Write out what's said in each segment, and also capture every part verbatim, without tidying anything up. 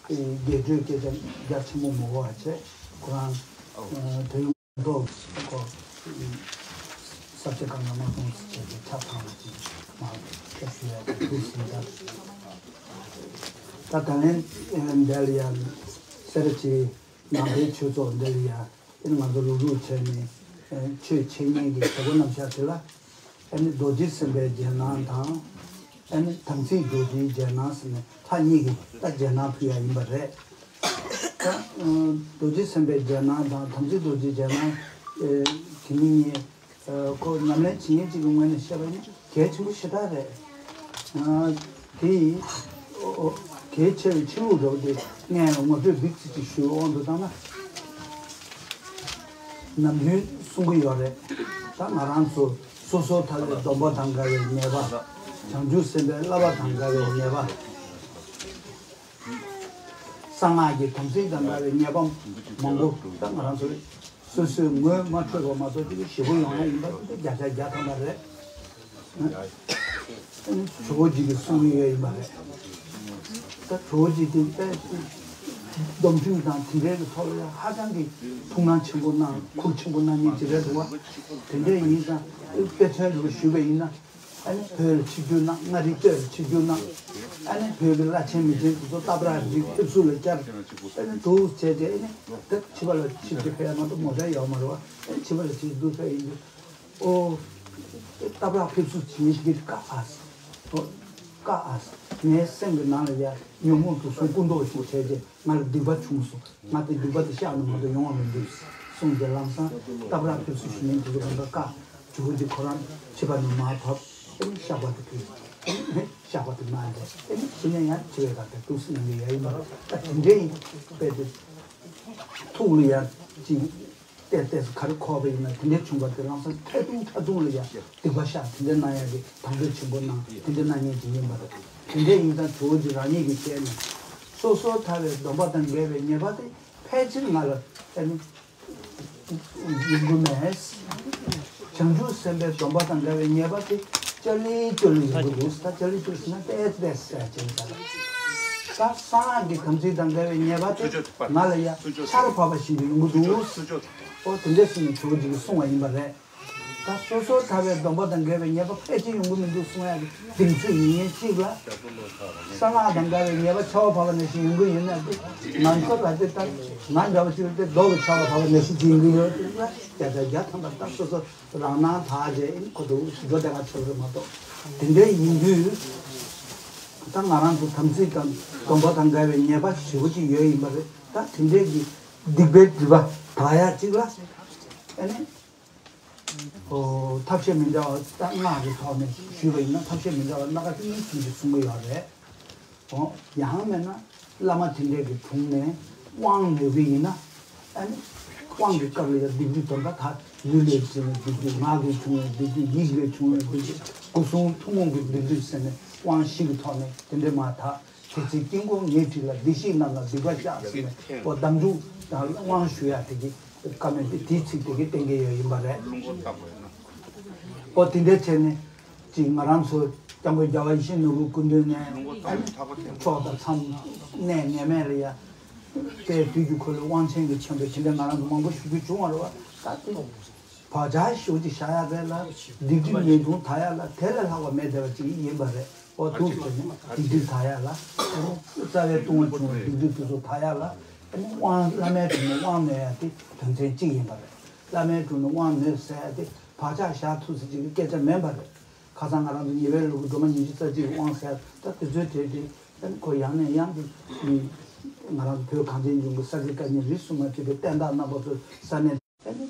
རྒྱས་སྤྲོས་སྐད་ཆ་རྒྱ་ཆེན་པོ་མི་གོ་བ་བྱས། ཁོ་རང་དོན་ཡོད་མདོག་ཁོ་ས་ཆ་གང་ལ་མ་གཏོང་ཟེར་བྱས་ཏེ་ཆ་ཚང་བ་ཅིག་མ་ཁྱབ་ཞུ་ཡ་དེ་ཐུགས་ཟིན་ད། ད་ད་ལན་འདི་ལ་ཡང་སེ་ར་བྱེས་ནང་པའི་ཆོས་ཚོགས་འདི་ལ་ཡང་ཨེ་ནི་ང་ཚོ་རུག་རུག་བྱས་ནས་ཆོས་འཆད་ཉན་གྱི་བྱེད་སྒོ་རྣམ་གཞག་དེ་ལ། ཨ་ནི་རྡོ་རྗེ་སེམས་དཔའི་རྗེས་གནང་དང་། ཨ་ནི་དམ་ཚིག་རྡོ་རྗེའི་རྗེས་གནང་ཟེར་ནས་ལྷ་གཉིས་ཀྱི་ད་རྗེས་གནང་ཕུལ་ཡ་ཡིན་པ་རེད། ད་རྡོ་རྗེ་སེམས་དཔའི་རྗེས་གནང་དང་དམ་ཚིག་རྡོ་རྗེའི་རྗེས་གནང་དེ་ནི་ངས་ཁོ་ཉམས་ལེན་བྱེད་མཁན་གཅིག་གི་ངོས་ནས་བཤད་པ་ཡིན་ན་གལ་ཆེན་པོ་ཞེ་དྲག་རེད། དེ་ཡིན། གལ་ཆེ་བའི་ཆེ་ལུགས་འདྲ་བོ་དེ་ངས་ངོ་སྤྲོད་འབིགས་ཚིག་ཅིག་ཞུ་དབང་དུ་བཏང་ན། ནམ་རྒྱུན་གསུང་གི་ཡོད་རེད། ད་ང་རང་ཚོ་སོ་སོར་ཐར་པའི་སྡོམ་པ་དང་འགལ་བའི་ཉེས་པ། བྱང་ཆུབ་སེམས་དཔའི་བསླབ་པ་དང་འགལ་བའི་ཉེས་པ། གསང་སྔགས་ཀྱི་དམ་ཚིག་དང་འགལ་བའི་ཉེས་པ་མང་པོ་ད་ང་རང་ཚོ་སོ་སོའི་ངོས་མ་འཕྲོད་པ་མ་གཏོགས་ཅིག་ཞེ་པོ་ཡོང་ཡ་ཡིན་པ་འདི་བརྒྱ་ཆ་བརྒྱ་ཐམ་པ་རེད། ཇོ་བོ་རྗེ་གིས་གསུང་གི་ཡོད་ཡིན་པ་རེད། ད་ཇོ་བོ་རྗེ་དེ་དཔེ་སྡོམ་ཁྲིམས་དང་དེ་འདྲའི་གི་ཐོག་ལ་ཡང་ཧ་ཅང་གི་ཐུགས་སྣང་ཆེན་པོ་གནང་ཁུར་ཆེན་པོ་གནང་མཁན་ཅིག་རེད་འདུག་བ། དེ་འདྲ་ཡིན་ཙང་དཔེ་མཚོན་དུ་ཞུས་པ་ཡིན་ན། ཨ་ནི་བོད་ལ་ཆིབས་བསྒྱུར་གནང་། མངའ་རིས་སྟོད་ལ་ཆིབས་བསྒྱུར་གནང་། ཨ་ནི་བོད་ཀྱི་བླ་ཆེན་མི་ཆེན་དེ་ཚོ་སྟག་བྲག་རི་ཕེབས་བསུ་ལ་བཅར། ཨ་ནི་འདུག་བྱས་ཏེ་ཨ་ནི་ད་ཕྱི་པ་ལ་ཆིབས་བསྒྱུར་ཕེབས་ཡ་མ་གཏོགས་མོ་ཊ་ཡོད་མ་རེད་བ། ཨ་ནི་ཕྱི་པ་ལ་ཆིབས་བསྒྱུར་ཕེབས་ཡིན་དུས། ཨོ། སྟག་བྲག་ཕེབས་བསུ་བྱེད་མཁན་ཞིག་གིས་བཀག་ཨ་ཟེར། ཨོ། བཀག་ཨ་ཟེར། ངའི་སེམས་ཀྱི་ནང་ལ་ཡ་ཉོན་མོངས་དུག་གསུམ་སྐུ་མདོག་ཅིག་བྱས་རྗེས་ང་ལ་སྡིག་པ་བྱུང་སོང་། ང་དེ་སྡིག་པ་དེ་བཤགས་ནས་མ་གཏོགས་ཡོང་བ་མི་འདུག་གསུངས་རྗེས་ལམ་སང་སྟག་བྲག་ཕེབས་བསུ་ཞུ་མཁན་དེ་ཚོ་རང་ད་བཀག་ཇོ་བོ་རྗེ་ཁོ་རང་ཕྱི་པ་ནས་མར་བབས། ཨེ་ནི་བཤགས་པ་དེ་ཕུལ། ཨེ་ནི་བཤགས་པ་དེ་གནང་རྗེས་ཨེ་ནི་ཕྱི་ནས་ཡང་ཕྱི་པའི་གར་དེ་འདུག་སེ་གནང་གི་ཡ་ཡིན་པ་རེད། ད་དེ་འདྲའི་དཔེ་དེ་ཐུགས་ལ་ཡ་ཅིག་ཏེ་ཏེ་སུ་ག་རེ་འཁོར་བ་ཡིན་ན་དེ་འདྲའི་བྱུང་བ་དེ་ལམ་སང་ཐད་ཐུང་ཐད་ཐུང་ལ་ཡ་སྡིག་པ་བཤགས་དེ་འདྲ་གནང་ཡ་གི་དང་དོད་ཆེན་པོ་གནང་དེ་འདྲ་གནང་མཁན་ཅིག་ཡིན་པ་རེད། དེ་འདྲ་ཡིན་ཙང་ཇོ་བོ་རྗེ་རང་ཉིད་ཀྱིས་བཤད་ནས་སོ་སོར་ཐར་པའི་སྡོམ་པ་དང་འགལ་བའི་ཉེས་པ་དེ་ཕལ་ཆེར་ང་ལ་ཨ་ནི་ཡོང་གི་མེད། བྱང་ཆུབ་སེམས་དཔའི་སྡོམ་པ་དང་འགལ་བའི་ཉེས་པ་དེ་ཅ་ལི་ཅོ་ལི་ཡོང་གི་འདུག་ད་ཅ་ལི་ཅོ་ལི་ཟེར་ན་ཏེས་ཏེས་ཟེར་ཅིག་ད་ལ་ད་གསང་སྔགས་ཀྱི་དམ་ཚིག་དང་འགལ་བའི་ཉེས་པ་དེ་ང་ལ་ཡ་ཆར་བབས་པ་བཞིན་དུ་ཡོང་གི་འདུག་ཨོ་དེ་འདྲ་ཟེར་ནས་ཇོ་བོ་རྗེ་གིས་གསུངས་པ་ཡིན་པ་རེད། ད་སོ་སོར་ཐར་པའི་སྡོམ་པ་དང་འགལ་བའི་ཉེས་པ་ཕལ་ཆེར་ཡོང་གི་མི་འདུག་གསུང་ཡག་གི་གདེང་ཚོད་ཡིན་ངེས་གཅིག་ལ། གསང་སྔགས་དང་འགལ་བའི་ཉེས་པ་ཆར་པ་བབས་པ་ནང་བཞིན་ཡོང་གི་ཡོད་ན་དེ་ང་ཚོ་ལ་དེ་ལྟར་ང་འདྲ་བ་ཅིག་ལ་དེ་རྡོ་གི་ཆར་པ་བབས་པ་ནང་བཞིན་ཅིག་ཡོང་གི་ཡོད་དེ་ལ་བརྒྱ་ཆ་བརྒྱ་ཐམ་པ་ད་སོ་སོ་རང་སྣང་དག་བྱས་ཨིན་ཁོ་ཐུག་འགྲོ་བདེ་བ་ཆགས་རེད་མ་གཏོགས་དེ་འདྲའི་ཡིན་དུས་ད་ང་རང་ཚོ་དམ་ཚིག་དང་སྡོམ་པ་དང་འགལ་བའི་ཉེས་པ་ཞེ་པོ་ཅིག་ཡོད་ཡིན་པ་རེད། ད་དེ་འདྲའི་གི་སྡིག་པའི་སྒྲིབ་པ་དག་ཡག་ཅིག་ལ་ཨ་ནི། ཨོ། ཐབས་ཤེས་མི་འདྲ་བ་ད་སྔགས་ཀྱི་ཐོག་ནས་ཞུས་པ་ཡིན་ན་ཐབས་ཤེས་མི་འདྲ་བ་སྣ་ཁ་གཉིས་གསུམ་ཞིག་གསུང་གི་ཡོད་རེད། ཨོ། ཡང་མིན་ན་བླ་མ་དེ་འདྲས་ཀྱི་དྲུང་ནས་དབང་ལེན་གྱི་ཡིན་ན་ཨ་ནི་དབང་གི་སྐབས་ལ་ཡང་སྡིག་སྒྲིབ་དོན་དག་ད་ལུས་ལས་བྱུང་བའི་སྡིག་སྒྲིབ། ངག་གིས་བྱུང་བའི་སྡིག་སྒྲིབ། ཡིད་ལས་བྱུང་བའི་སྡིག་སྒྲིབ། སྐུ་གསུང་ཐུན་མོང་གི་སྡིག་སྒྲིབ་ཟེར་ནས་དབང་བཞི་གི་ཐོག་ནས་དེ་འདྲས་མ་དག་དེ་ཚེ་དཀྱིལ་འཁོར་ཉེར་བྲིས་ལ་བདེ་གཤེགས་རྣམས་ལ་སྡིག་པ་བཤགས་ཟེར་ནས་ཨོ་གདམས་ངག་དང་དབང་ཞུ་ཡག་དེ་གི་བཀའ་མོལ་དེ་དེའི་ཚིག་དེ་གི་བསྟན་གྱི་ཡོད་ཡིན་པ་རེད། ཨོ་དེ་འདྲ་བྱས་ནས་ཅིག་ང་རང་ཚོ་སྐྱབས་མགོན་རྒྱལ་བ་ཡིད་བཞིན་ནོར་བུའི་སྐུ་མདུན་ནས་ཕྱོགས་དང་མཚམས་གནས་ངེས་མེད་ལ་ཡ་དཔལ་དུས་ཀྱི་འཁོར་ལོའི་དབང་ཆེན་གྱི་མཆོད་འབུལ་དེ་འདྲ་ང་རང་ཚོ་མང་པོ་ཞུ་རྒྱུ་བྱུང་བ་རེད་བ། ད་དེ་བག་ཆགས་ཞེ་པོ་ཅིག་བཞག་ཡག་རེད་ལ། སྡིག་སྒྲིབ་ཉེས་ལྟུང་དག་ཡག་ལ་དེ་ལས་ལྷག་པ་མེད་བསྡད་པ་ཅིག་ཡིན་པ་རེད། ཨོ་འདུག་ཟེར་ནས་སྡིག་སྒྲིབ་དག་ཡག་ལ། རྩ་བའི་ལྟུང་བ་བྱུང་བའི་སྡིག་སྒྲིབ་དེ་ཚོ་དག་ཡག་ལ། ཨ་ནི་དབང་བླ་མའི་དྲུང་ནས་དབང་ནོད་ཡག་དེ་དོན་ཚན་གཅིག་ཡིན་པ་རེད། བླ་མའི་དྲུང་ནས་དབང་ནོད་ཟེར་ཡག་དེ་བག་ཆགས་བཞག་ཐུབ་ཟེར་ཅིག་གི་སྐད་ཆ་མིན་པ་རེད། ཁ་སང་ང་རང་ཚོ་ཉེ་བའི་ལུགས་ཀྱི་སྒྲོལ་མ་ཉི་ཤུ་རྩ་གཅིག་གི་དབང་ཟེར་ཡག་ད་དེ་ཚོའི་གྲས་དེ་ཨ་ནི་ཁོ་ཡང་ནས་ཡང་དུ་ང་རང་ཚོ་བོད་གངས་ཅན་ལྗོངས་ཀྱི་ས་དགེ་བཀའ་རྙིང་རིས་སུ་མ་ཆད་པའི་བསྟན་བདག་རྣམ་པ་ཚོའི་ས་གནས། ཨ་ནི།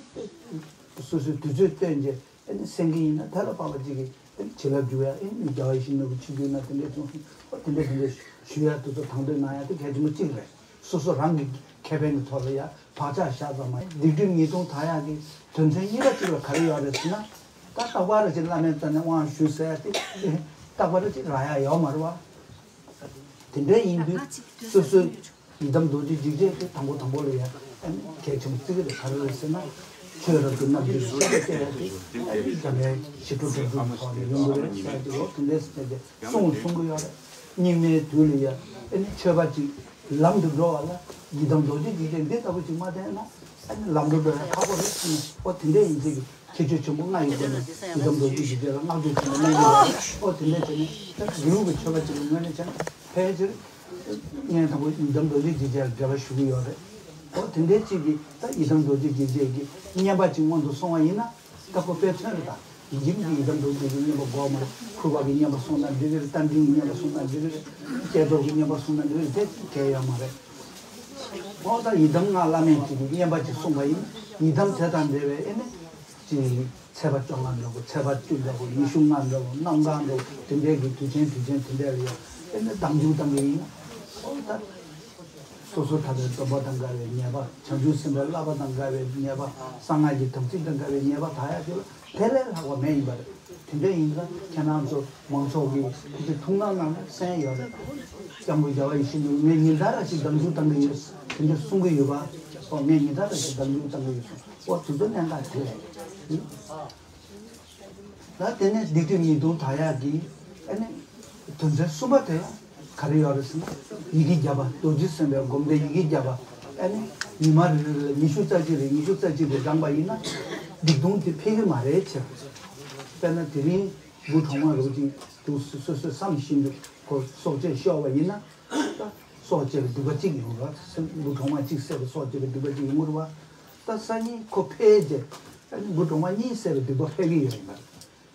སོ་སོའི་དུས་ཚོད་བཏོན་རྗེས་ཨ་ནི་གསན་གྱི་ཡིན་ན་ད་ལ་བབ་པ་ཅིག་གིས་ཨ་ནི་བྱིན་རླབས་འཇུག་ཡ། ཨ་ནི་རྒྱལ་བ་ཡིད་བཞིན་ནོར་བུ་ཆིབས་བསྒྱུར་ན་དེ་འདྲས་གསུངས་སོང་། ཨོ་དེ་འདྲས་དེ་འདྲས་ཞུ་ཡ་དེ་ཚོ་དང་དོད་གནང་ཡ་དེ་གལ་ཆེན་པོ་གཅིག་རེད། སོ་སོ་རང་གི་ཁེ་ཕན་གྱི་ཐོག་ལ་ཡ་བག་ཆགས་བཞག་ཙམ་མ་ཡིན། སྡིག་སྒྲིབ་ཉེས་ལྟུང་དག་ཡ་གི་དོན་ཚན་གཉིས་པ་གཅིག་ལ་ག་རེ་ཡོད་རེད་ཟེར་ན། ད་རྟག་པར་ཅིག་བླ་མའི་རྩ་ནས་དབང་ཞུ་ཟེར་ཡ་དེ་རྟག་པར་ཅིག་རག་ཡ་ཡོད་མ་རེད་བ། དེ་འདྲ་ཡིན་དུས་སོ་སོའི་ཡི་དམ་རྡོ་རྗེ་འཇིགས་བྱེད་དེ་དང་པོ་དང་པོ་ལ་ཡ་ཨ་ནི་གལ་ཆེན་པོ་བརྩི་གི་རེད། ག་རེ་རེད་ཟེར་ན་ཆོས་རབ་ཏུ་རྣམ་འབྱེད་ཤེས་པ་སྐྱེ་ཡ་དེ་ཨ་ནི་འཇམ་དཔལ་ཞི་ཁྲོ་བཅུ་དྲུག་གི་ཐོག་ནས་ཡོང་གི་རེད་ཟེར་ཏེ་འོ་དེ་འདྲ་ཟེར་ཏེ་གསུང་གསུང་གི་ཡོད་རེད། སྙིགས་མའི་དུས་ལ་ཡ་ཨ་ནི་མཆོད་པ་ཅིག་ ལམ་དུ་འགྲོ་བ་ལ་ཡི་དམ་རྡོ་རྗེ་འཇིགས་བྱེད་འདི་ལྟ་བུ་ཅིག་མ་བསྟེན་ན་ཨ་ནི་ལམ་དུ་འགྲོ་ཡ་ཁག་པོ་རེད་ཟེར་ནས། ཨོ་དེ་འདྲ་ཡིན་ཚེ་གི་ཁྱད་ཆོས་ཆེན་པོ་ལྔ་ཡོད་དགོས་ནས་ཡི་དམ་རྡོ་རྗེ་འཇིགས་བྱེད་ལ་བསྔགས་བརྗོད་ཆེན་པོ་གནང་གི་ཡོད་རེད། ཨོ་དེ་འདྲ་བྱས་ནས་ད་ལེའུ་གི་མཆོད་པ་ཅིག་གི་ངོས་ནས་བྱས་ན་ཕལ་ཆེར་ངས་དང་པོ་ཡི་དམ་རྡོ་རྗེ་འཇིགས་བྱེད་ལ་འགྲེལ་པ་ཞུ་གི་ཡོད་རེད། ཨོ་དེ་འདྲའི་གཅིག་གིས་ད་ཡི་དམ་རྡོ་རྗེ་འཇིགས་བྱེད་ཀྱི་བསྙེན་པ་ཅིག་སྔོན་དུ་སོང་བ་ཡིན་ན། ད་ཁོ་དཔེ་མཚོན་རེད་ད། ཡིན་གྱི་ཡི་དམ་རྡོ་རྗེ་འཇིགས་བྱེད་ཀྱི་བསྙེན་པ་དགོས་མ་རེད། ཕུར་པ་གི་བསྙེན་པ་སོང་ན་འགྲིག་གི་རེད། རྟ་མགྲིན་གྱི་བསྙེན་པ་སོང་ན་འགྲིག་གི་རེད། ཀྱེ་རྡོར་གྱི་བསྙེན་པ་སོང་ན་འགྲིག་གི་རེད། དེ་གལ་ཡོད་མ་རེད། ཨོ་ད་ཡི་དམ་ལྔ་བླ་མེད་ཅིག་གི་བསྙེན་པ་ཅིག་གསུངས་པ་ཡིན་ན་ཡི་དམ་དེ་དང་འབྲེལ་བའི་ཨེ་ནི་ཅིག་ཚེས་པ་བཅོ་ལྔ་འདྲ་བོ། ཚེས་པ་བཅུ་འདྲ་བོ། ཉི་ཤུ་ལྔ་འདྲ་བོ། གནམ་གང་འདྲ་བོ། དེ་འདྲའི་གི་དུས་ཆེན་དུས་ཆེན་དེ་འདྲ་ལ་ཡང་ཨེ་ནི་གདམས་འཇུག་བཏང་གི་ཡིན་ན། ཨོ་ད། སོ་སོ་ཐར་པའི་སྡོམ་པ་དང་འགལ་བའི་ཉེས་པ། བྱང་ཆུབ་སེམས་དཔའི་བསླབ་པ་དང་འགལ་བའི་ཉེས་པ། གསང་སྔགས་ཀྱི་དམ་ཚིག་དང་འགལ་བའི་ཉེས་པ་དག་ཡག་ཅིག་ལ་དེ་ལས་ལྷག་པ་མེད་ཡིན་པ་རེད། དེ་འདྲ་ཡིན་ཙང་ཁྱེད་རང་ཚོ་མང་ཚོགས་ཀྱིས་ཕལ་ཆེར་ཐུགས་སྣང་གནང་ན་གསན་ཡོད་རེད། སྐྱབས་མགོན་རྒྱལ་བ་ཡིད་བཞིན་ནོར་བུ་ངས་ཉིན་ལྟར་རེ་བཞིན་གདམས་ངག་བཏང་གི་ཡོད། དེ་འདྲ་གསུང་གི་ཡོད་པ། ཨོ་ངས་ཉིན་ལྟར་རེ་བཞིན་གདམས་ངག་བཏང་གི་ཡོད། ཨོ་དེ་ཚོ་གནད་འགག་དེ་རེད། ད་དེ་ནས་སྡིག་སྒྲིབ་ཉེས་ལྟུང་དག་ཡག་གི་ཨ་ནི་དོན་ཚན་གསུམ་པ་དེ་ལ་ག་རེ་ཡོད་རེད་ཟེར་ན། ཡི་གེ་བརྒྱ་པ། རྡོ་རྗེ་སེམས་དཔའི་སྒོམ་བཟླས་ཡི་གེ་བརྒྱ་པ། ཨ་ནི་ཉི་མ་རེ་རེ་ལ་ཉི་ཤུ་རྩ་གཅིག་རེ་ཉི་ཤུ་རྩ་གཅིག་རེ་བགྲངས་པ་ཡིན་ན་སྡིག་ལྟུང་དེ་འཕེལ་གི་མ་རེད་ཟེར། དཔེར་ན་དེ་རིང་འབུ་གྲོག་མ་རོ་གཅིག་འདུག་སོ་སོས་བསམ་བཞིན་དུ་ཁོ་སྲོག་གཅོད་ཤོར་བ་ཡིན་ན། ད་སྲོག་བཅད་པའི་སྡིག་པ་གཅིག་ཡོང་གི་རེད་བ། འབུ་གྲོག་མ་གཅིག་བསད་པའི་སྲོག་བཅད་པའི་སྡིག་པ་གཅིག་ཡོང་གི་རེད་བ། ད་སང་ཉིན་ཁོ་ཕལ་ཆེར་ཨ་ནི་འབུ་གྲོག་མ་གཉིས་བསད་པའི་སྡིག་པ་འཕེལ་གི་ཡོད་ཡིན་པ་རེད།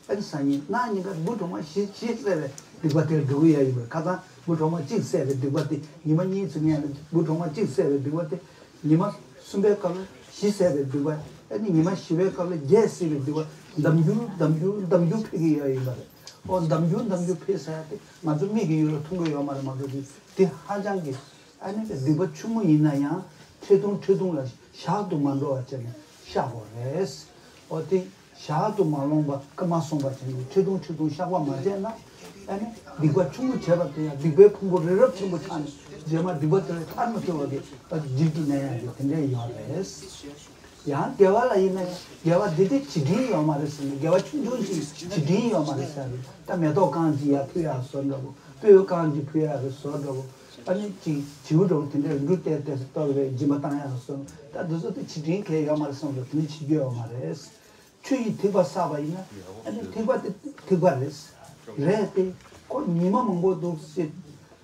ཨ་ནི་སང་ཉིན་གནངས་ཉིན་ཀ་འབུ་གྲོག་མ་བཞི་བཞི་བསད་པའི་སྡིག་པ་དེར་འགྲོ་གི་ཡོད་ཡིན་པ་རེད། ཁ་སང་འབུ་གྲོག་མ་གཅིག་བསད་པའི་སྡིག་པ་དེ་ཉི་མ་གཉིས་ཙམ་ཡིན་ན་འབུ་གྲོག་མ་གཅིག་བསད་པའི་སྡིག་པ་དེ་ཉི་མ་གསུམ་པའི་སྐབས་ལ་བཞི་བསད་པའི་སྡིག་པ། ཨ་ནི་ཉི་མ་བཞི་པའི་སྐབས་ལ་བརྒྱད་བསད་པའི་སྡིག་པ། འདམ་འགྱུར་འདམ་འགྱུར་འདམ་འགྱུར་འཕེལ་གི་ཡོད་ཡིན་པ་རེད། ཨོ་འདམ་འགྱུར་འདམ་འགྱུར་འཕེལ་ས་ཡ་དེ་ང་ཚོ་མིག་གིས་ཡུལ་ལ་མཐོང་གི་ཡོད་མ་རེད། མ་གཏོགས་དེ་དེ་ཧ་ཅང་གི་ཨ་ནི་སྡིག་པ་ཆུང་ངུ་ཡིན་ན་ཡང་འཕྲལ་ཐུང་འཕྲལ་ཐུང་ལ་ཞག་ཏུ་མ་འགྲོ་བ་བྱས་ནས་བཤགས་དགོས་རེད། ཨོ་དེ་ཞག་ཏུ་མ་ལོངས་པ་སྐར་མ་སོང་བ་བྱས་ནས་འཕྲལ་ཐུང་འཕྲལ་ཐུང་བཤགས་པ་མ་བྱས་ན་ཨ་ནི་སྡིག་པ་ཆུང་ངུ་བྱས་པ་དེ་ཡང་སྡིག་པའི་ཕུང་པོ་རི་རབ་ཆེན་པོ་ཆགས་ནས་རྗེས་མ་སྡིག་པ་དེ་ལས་ཐར་མི་ཐུབ་པ་གི་འཇིག་ཏུ་གནས་ཡག་གི་དེ་འདྲས་ཡོད་རེད། ཡང་དགེ་བ་ལ་ཡིན་ན་ཡང་དགེ་བ་འདི་དེ་བྱེད་འཕྲིན་ཡོད་མ་རེད་ཟེར་ནས་དགེ་བ་ཆུང་ཆུང་ཅིག་བྱེད་འཕྲིན་ཡོད་མ་རེད་ཟེར་ནས། ད་མེ་ཏོག་རྐང་གཅིག་ཡར་ཕུལ་ཡག་བཟོ་འདྲ་བོ། སྤོས་རྐང་གཅིག་ཕུལ་ཡག་གི་བཟོ་འདྲ་བོ། ཨ་ནི་ཅིག་བྱིའུ་འདྲ་བོ་དེ་འདྲས་རུ་བལྟས་བལྟས་སུ་གཏོར་བའི་སྦྱིན་པ་བཏང་ཡག་གི་བཟོ། ད་འདི་ཚོ་དེ་བྱེད་འཕྲིན་གང་ཡང་ཡོད་མ་རེད་བསམ་ཚོ་དེ་འདྲ་བྱེད་རྒྱུ་ཡོད་མ་རེད། ཆུ་ཡིས་ཐིགས་པ་བསགས་པ་ཡིན་ན་ཨ་ནི་ཐིགས་པ་དེ་ཐིགས་པ་རེད། རེད་དེ་ཁོ་ཉི་མ་མང་པོ་འདུག་སེ་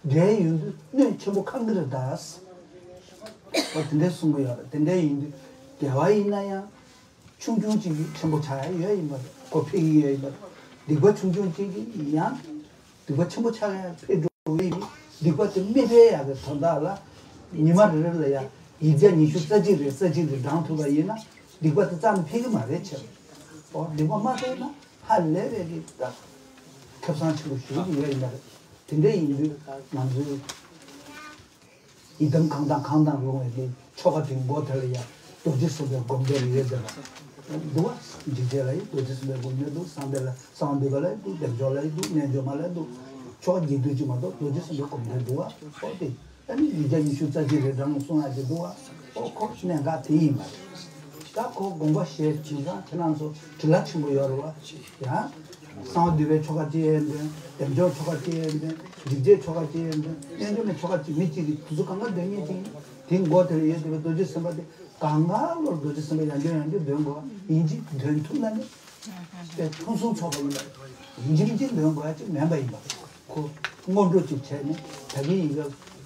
འབྲས་ཡོང་དུས་སྣོད་ཆེན་པོ་ཁེངས་ཀྱི་རེད་ད། ཨོ་དེ་འདྲས་གསུང་གི་ཡོད་རེད། དེ་འདྲས་ཡིན་དུས་དགེ་བ་ཡིན་ན་ཡང་ཆུང་ཆུང་ཅིག་གིས་ཆེན་པོ་ཆགས་ཡག་ཡོད་ཡིན་པ་རེད། ཁོ་འཕེལ་གྱི་ཡོད་ཡིན་པ་རེད། སྡིག་པ་ཆུང་ཆུང་ཅིག་གིས་ཡང་སྡིག་པ་ཆེན་པོ་ཆགས་ཡག་འཕེལ་འགྲོ་གི་ཡིན། སྡིག་པ་དེ་མི་འཕེལ་ཡག་གི་དོན་དག་ལ་ཉི་མ་རེ་རེ་ལ་ཡང་ཡིག་བརྒྱ་ཉི་ཤུ་རྩ་གཅིག་རེ་རྩ་གཅིག་རེ་བགྲང་ཐུབ་པ་ཡིན་ན་སྡིག་པ་དེ་རྩ་ནས་འཕེལ་གྱི་མ་རེད་ཆེ། ཨོ་སྡིག་པ་མ་འཕེལ་ན་ཧ་ལས་པའི་གི་ད་ཁེ་བཟང་ཆེན་པོ་ཞིག་ཡོད་ཡིན་པ་རེད། དེ་འདྲ་ཡིན་དུས་ང་ཚོའི་ཡི་དམ་གང་དང་གང་དང་ལུང་བའི་གི་ཆོ་ག་དེའི་མགོ་དེ་ལ་ཡང་རྡོ་རྗེ་སེམས་དཔའི་སྒོམ་བཟླས་ཡོད་དེ་ལ་འདུག་བ། འཇིགས་བྱེད་ལ་ཡང་རྡོ་རྗེ་སེམས་དཔའི་སྒོམ་བཟླས་འདུག་གསང་བདེ་ལ་གསང་བ་འདུས་པ་ལ་ཡང་འདུག་བདེ་མཆོག་ལ་ཡང་འདུག་རྣལ་འབྱོར་མ་ལ་ཡང་འདུག་ཆོ་ག་བརྒྱད་ཅུ་ཅིག་མ་གཏོགས་རྡོ་རྗེ་སེམས་དཔའི་སྒོམ་བཟླས་འདུག་བ། ཨོ་དེ་ཨ་ནི་ཡིག་བརྒྱ་ཉི་ཤུ་རྩ་གཅིག་རེ་བགྲང་གསུང་ཡག་ཅིག་འདུག་བ། ཨོ་ཁོ་གནད་འགག་དེ་ཡིན་པ་རེད། ད་ཁོ་དགོངས་པ་བཞེས་བྱས་ཙང་ཁྱེད་རང་ཚོ་དྲི་ལ་ཆེན་པོ་ཡོད་རེད་བ། ཡང་གསང་བ་འདུས་པའི་ཆོ་ག་ཅིག་ཡིན་དོན། བདེ་མཆོག་ཆོ་ག་ཅིག་ཡིན་དོན། འཇིགས་བྱེད་ཆོ་ག་ཅིག་ཡིན་དོན། རྣལ་འབྱོར་མའི་ཆོ་ག་ཅིག་མི་གཅིག་གིས་དེ་ཚོ་གང་ག་འདོན་མཁན་ཅིག་ཡིན། དེའི་མགོ་དེར་ཡོད་བསྡད་པའི་རྡོ་རྗེ་སེམས་དཔའ་དེ་གང་ག་ལོར་རྡོ་རྗེ་སེམས་དཔའ་ཡང་བསྐྱར་ཡང་བསྐྱར་འདོན་དགོས། ཡིན་གཅིག་འདོན་ཐུབ་ན་ནི་དེ་ཕུན་སུམ་ཚོགས་པ་ཡིན་པ་རེད། ཡིན་གཅིག་མིན་གཅིག་འདོན་དགོས་ཡག་ཅིག་མིན་པ་ཡིན་པ་རེད། ཁོ་སྔོན་འགྲོ་ཅིག་བྱས་ནས་ད་གིན་ཡིན་ག་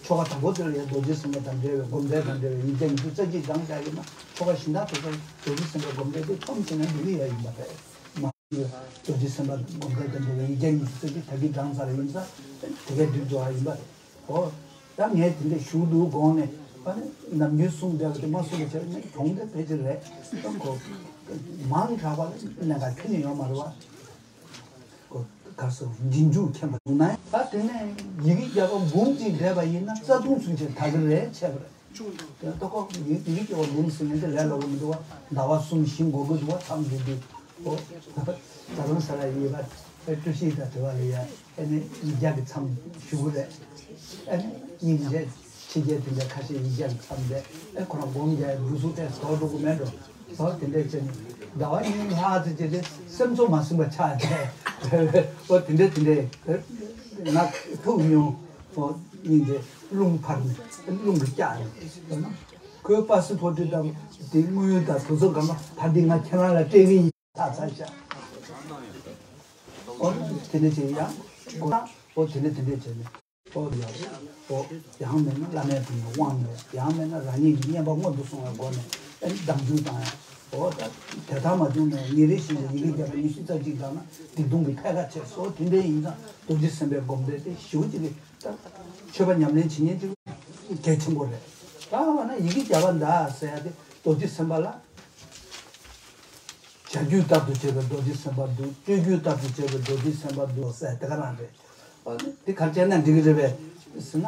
ཆོ་ག་དང་པོ་དེ་ལ་ཡང་རྡོ་རྗེ་སེམས་དཔའ་དང་འབྲེལ་བའི་སྒོམ་བཟླས་དང་འབྲེལ་བའི་ཡིག་བརྒྱ་ཉི་ཤུ་རྩ་གཅིག་བགྲངས་བཞག་ཡོད་ན་ཆོ་ག་གཞན་དག་དེ་ཚོར་རྡོ་རྗེ་སེམས་དཔའི་སྒོམ་བཟླས་དེ་ཁྱོན་བྱས་ན་འགྲིག་གི་ཡོད་ཡིན་པ་རེད་མ། རྡོ་རྗེ་སེམས་དཔའ་སྒོམ་བཟླས་དང་འབྲེལ་བའི་ཡིག་བརྒྱ་ཉི་ཤུ་རྩ་གཅིག་ད་གིན་བགྲངས་ཚར་ཡིན་ཙང་དེ་གའི་འགྲིག་འགྲོ་བ་ཡིན་པ་རེད། ཨོ། ད་ངས་དེ་འདྲ་ཞུ་འདུག་དགོངས་ནས་ཨ་ནི་ནམ་རྒྱུན་གསུངས་བསྡད་པ་དེ་མ་གསུངས་པ་བྱས་ན་གྱོང་དེ་ཕལ་ཆེར་རེད། ད་ཁོ་མང་དྲགས་པ་ལ་གནད་འགག་ཁྱོན་ནས་ཡོད་མ་རེད་བ། ཁོ་ག་སོ་རྗེས་འཇུག་མཁྱེན་པ་བྱུང་ན། ད་དེ་ནས་ཡི་གེ་བརྒྱ་པ་འབུམ་གཅིག་བགྲངས་པ་ཡིན་ན་རྩ་ལྟུང་ཚུན་ཆད་དག་གི་རེད་བྱས་པ་རེད། ད་ཁོ་ཡི་གེ་བརྒྱ་པ་འབུམ་ཟེར་མཁན་དེ་ལས་སླ་པོ་མི་འདུག་བ། ཟླ་བ་གསུམ་བཞི་འགོར་གི་འདུག་བ། མཚམས་འདི་འདི། ཨོ། རྡ་རམ་ས་ལ་ཡོད་པ་དཔེ་བཀྲ་ཤིས་དང་བྲལ་བ་ལ་ཡ་ཨ་ནི་ཡིག་བརྒྱ་གི་མཚམས་ཞུ་གི་རེད། ཨ་ནི་སྙིང་རྗེ་ཆེ་རྒྱས་དེ་འདྲ་ཁ་ཤས་ཡིག་བརྒྱ་གི་མཚམས་རེད། ཨེ་ཁོ་རང་སྒོམ་རྒྱག་ཡ་འདུག་སུ་ཏེ་ཟོ་འགྲོ་གི་མེད་འགྲོ། ཟོ་དེ་འདྲས་བྱས་ནས་ཟླ་བ་གཉིས་ལྷག་ཙམ་བྱས་ཏེ་སེམས་ཚོར་མ་ཟིན་པ་ཆགས་ཏེ། ཨོ་དེ་འདྲས་དེ་འདྲས་ང་ཐུག་མྱོང་། ཨོ། སྙིང་རྗེ་རླུང་འཕར་ནས་རླུང་གིས་བཀྱག་ནས། ཁོའི་པ་སི་ཕོ་ཊི་དང་དེ་དངོས་ཡོད་དང་དུས་ཚོད་གང་ལ་ད་འདི་ང་ཁྱེད་རང་ལ་སྤྲད་གི་ཡིན། ད་ཚར་ཤག་ཨོ་དེ་འདྲ་བྱས་ཡང་ཁོ་ན་ཨོ་དེ་འདྲ་དེ་འདྲ་བྱས་ནས་ཨོ་ཡ་ཨོ་ཡང་མེད་ན་བླ་མའི་དྲུང་ནས་དབང་ནས། ཡང་མེད་ན་རང་ཉིད་ཀྱི་བསྙེན་པ་སྔོན་དུ་སོང་བའི་སྒོ་ནས་ཨེ་སྡང་ཇུས་བཏང་ཡ། ཨོ་ད་དེ་ལྟར་མ་བྱུང་ན་ཉིན་རེ་བཞིན་དུ་ཡི་གེ་བརྒྱ་དང་ཉི་ཤུ་རྩ་གཅིག་བགྲངས་ན་སྡིག་ལྟུང་གི་ཕལ་ཁ་ཆེ་སོ། དེ་འདྲ་ཡིན་ཙང་རྡོ་རྗེ་སེམས་དཔའི་སྒོམ་བཟླས་དེ་ཞེ་པོ་ཅིག་གི་ད་མཆོད་པ་ཉམས་ལེན་བྱེད་མཁན་ཅིག་གལ་ཆེན་པོ་རེད། ད་འོ་ན་ཡི་གེ་བརྒྱ་པ་འདའ་ཟེར་ཡ་དེ་རྡོ་རྗེ་སེམས་དཔའ་ལ། བྱ་རྒྱུད་ལྟར་དུ་བྱས་པའི་རྡོ་རྗེ་སེམས་དཔའ་འདུག་སྤྱོད་རྒྱུད་ལྟར་དུ་བྱས་པའི་རྡོ་རྗེ་སེམས་དཔའ་འདུག་ཟེར་དེ་ག་རང་རེད། འོ་ན་དེ་ག་རེ་བྱས་ན་འགྲིག་གི་རེད་པས་ཟེར་ན།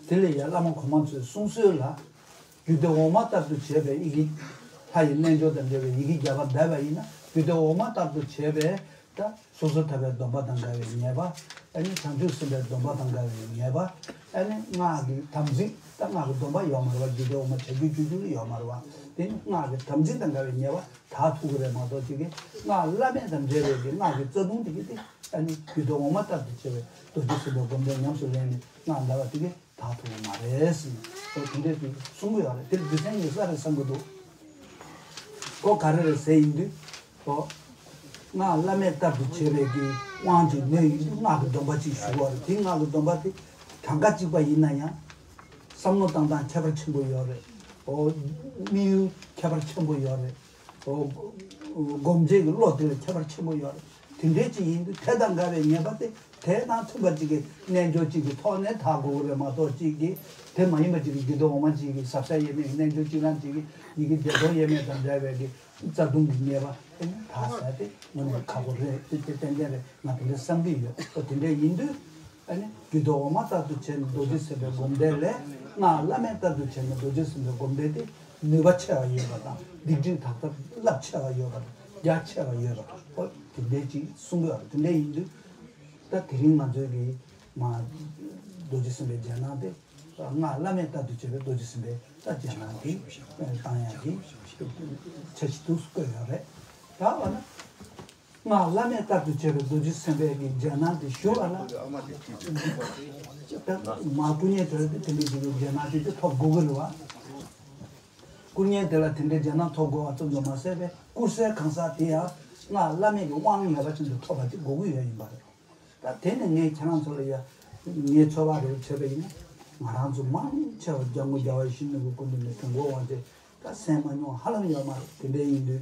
དེ་ལས་ཡང་བླ་མ་གོང་མ་ཚོའི་གསུང་སྲོལ་ལ། རྒྱུད་སྡེ་འོག་མ་ལྟར་དུ་བྱས་པའི་ཡི་གེ། ལྷ་ཡི་རྣལ་འབྱོར་དང་འབྲེལ་བའི་ཡི་གེ་བརྒྱ་པ་བཟླས་པ་ཡིན་ན་རྒྱུད་སྡེ་འོག་མ་ལྟར་དུ་བྱས་པའི་ད་སོ་སོར་ཐར་པའི་སྡོམ་པ་དང་འགལ་བའི་ཉེས་པ། ཨ་ནི་བྱང་ཆུབ་སེམས་དཔའི་སྡོམ་པ་དང་འགལ་བའི་ཉེས་པ། ཨ་ནི་སྔགས་ཀྱི་དམ་ཚིག་ད་སྔགས་ཀྱི་སྡོམ་པ་ཡོད་མ་རེད་བ། རྒྱུད་སྡེ་འོག་མ་བྱ་རྒྱུད་སྤྱོད་རྒྱུད་ལ་ཡོད་མ་རེད་བ། དེ་ནི་སྔགས་ཀྱི་དམ་ཚིག་དང་འགལ་བའི་ཉེས་པ་དག་ཐུབ་ཀྱི་རེད་མ་གཏོགས་ཅིག་གིས་སྔགས་བླ་མེད་དང་འབྲེལ་བའི་གི་སྔགས་ཀྱི་རྩ་ལྟུང་དེ་གི་དེ་ཨ་ནི་རྒྱུད་སྡེ་འོག་མ་ལྟར་དུ་བྱས་པའི་རྡོ་རྗེ་སེམས་དཔའི་སྒོམ་བཟླས་ཉམས་སུ་ལེན་ནས་སྔགས་བཟླས་པ་དེ་གི་དག་ཐུབ་ཀྱི་མ་རེད་ཟེར་ནས་དེ་འདྲས་ཀྱི་གསུང་གི་ཡོད་རེད། དེར་རྒྱུ་མཚན་ཡོད་ས་རེད་བསམ་གྱི་འདུག་ཁོ་ག་རེ་རེད་ཟེར་ཡིན་དུས་ཁོ་སྔགས་བླ་མེད་ལྟར་དུ་བྱས་པའི་གི་དབང་གིས་ནོས་ཡིན་དུས་སྔགས་ཀྱི་སྡོམ་པ་ཅིག་ཞུ་བ་རེད། དེ་སྔགས་ཀྱི་སྡོམ་པ་དེ་གྲངས་ཀ་གཅིག་པ་ཡིན་ན་ཡང་བསམ་བློ་བཏང་སྟངས་ཁྱད་པར་ཆེན་པོ་ཡོད་རེད། ཨོ་དམིགས་ཡུལ་ཁྱད་པར་ཆེན་པོ་ཡོད་རེད། ཨོ་སྒོམ་བྱེད་ཀྱི་བློ་དེ་ལ་ཁྱད་པར་ཆེན་པོ་ཡོད་རེད། དེ་འདྲའི་ཅིག་ཡིན་དུས་དེ་དང་འགལ་བའི་ཉེས་པ་དེ་དེ་དང་མཐུན་པ་ཅིག་གི་རྣལ་འབྱོར་ཅིག་གི་ཐོག་ནས་དག་དགོས་ཀྱི་རེད་མ་གཏོགས་ཅིག་གི་དེ་མ་ཡིན་པ་ཅིག་གི་རྒྱུད་སྡེ་འོག་མ་ཅིག་གི་ཟབ་ས་ཡེ་མེད་ཀྱི་རྣལ་འབྱོར་ཅིག་རང་ཅིག་གི་ཡི་གེ་བརྒྱ་སྟོང་ཡེ་མེད་དང་འདྲ་བའི་གི་རྩ་ལྟུང་གི་ཉེས་པ་དེ་ནི་དག་ས་དེ་དངོས་གནས་ཁག་པོ་རེད། དེ་དེ་ཏན་ཏན་རེད། ང་དེ་འདྲ་བསམ་གྱི་ཡོད། ཨོ་དེ་འདྲ་ཡིན་དུས་ཨ་ནི་རྒྱུད་སྡེ་འོག་མ་ལྟར་དུ་བྱས་ནས་རྡོ་རྗེ་སེམས་དཔའི་སྒོམ་བཟླས་ལས་སྔགས་བླ་མེད་ལྟར་དུ་བྱས་ནས་རྡོ་རྗེ་སེམས་དཔའི་སྒོམ་བཟླས་དེ་ནུས་པ་ཆེ་བ་ཡོད་པ་དང་སྡིག་སྒྲིབ་དག་ཐབས་རླབས་ཆེ་བ་ཡོད་པ་དང་རྒྱ་ཆེ་བ་ཡོད་པ་དང་། ཨོ་དེ་འདྲའི་ཅིག་གསུང་གི་ཡོད་རེད། དེ་འདྲ་ཡིན་དུས་ད་དེ་རིང་ང་ཚོའི་གི་མ་རྡོ་རྗེ་སེམས་དཔའི་རྗེས་གནང་དེ་སྔགས་བླ་མེད་ལྟར་དུ་བྱས་པའི་རྡོ་རྗེ་སེམས་དཔའི་ད་རྗེས་གནང་དེ་བཏང་ཡག་གི་འཆར་གཞི་འདུག་བཀོད་ཡོད་རེད། ད་འོ་ན། སྔགས་བླ་མེད་ལྟར་དུ་བྱས་པའི་རྡོ་རྗེ་སེམས་དཔའི་གི་རྗེས་གནང་དེ་ཞུ་བ་ལ། མ་སྐུ་མཉེལ་དེ་ལ་དེ་འདྲའི་གི་རྗེས་གནང་དེ་དེ་ཐོབ་དགོས་ཀྱི་རེད་བ། སྐུ་མཉེལ་དེ་ལ་དེ་འདྲའི་རྗེས་གནང་ཐོབ་དགོས་པ་ཙམ་དུ་མ་ཟད་པའི་སྐུ་གསལ་གང་ཟག་དེ་ཡང་སྔགས་བླ་མེད་ཀྱི་དབང་ངེས་པ་ཅན་དུ་ཐོབ་པ་ཅིག་དགོས་ཀྱི་ཡོད་ཡིན་པ་རེད། ད་དེ་ནི་ངས་ཁྱེད་རང་ཚོ་ལ་ཡ་ངའི་ཚོད་དཔག་རེ་བྱས་པ་ཡིན་ན་ང་རང་ཚོ་མང་ཆེ་བ་འཇམ་མགོན་རྒྱལ་བ་ཡིད་བཞིན་ནོར་བུའི་སྐུ་མདུན་ནས་དྲུང་འཁོར་དབང་ཆེན་ད་གསན་མ་མྱོང་ཧ་ལམ་ཡོད་མ་རེད། དེ་འདྲ་ཡིན་དུས་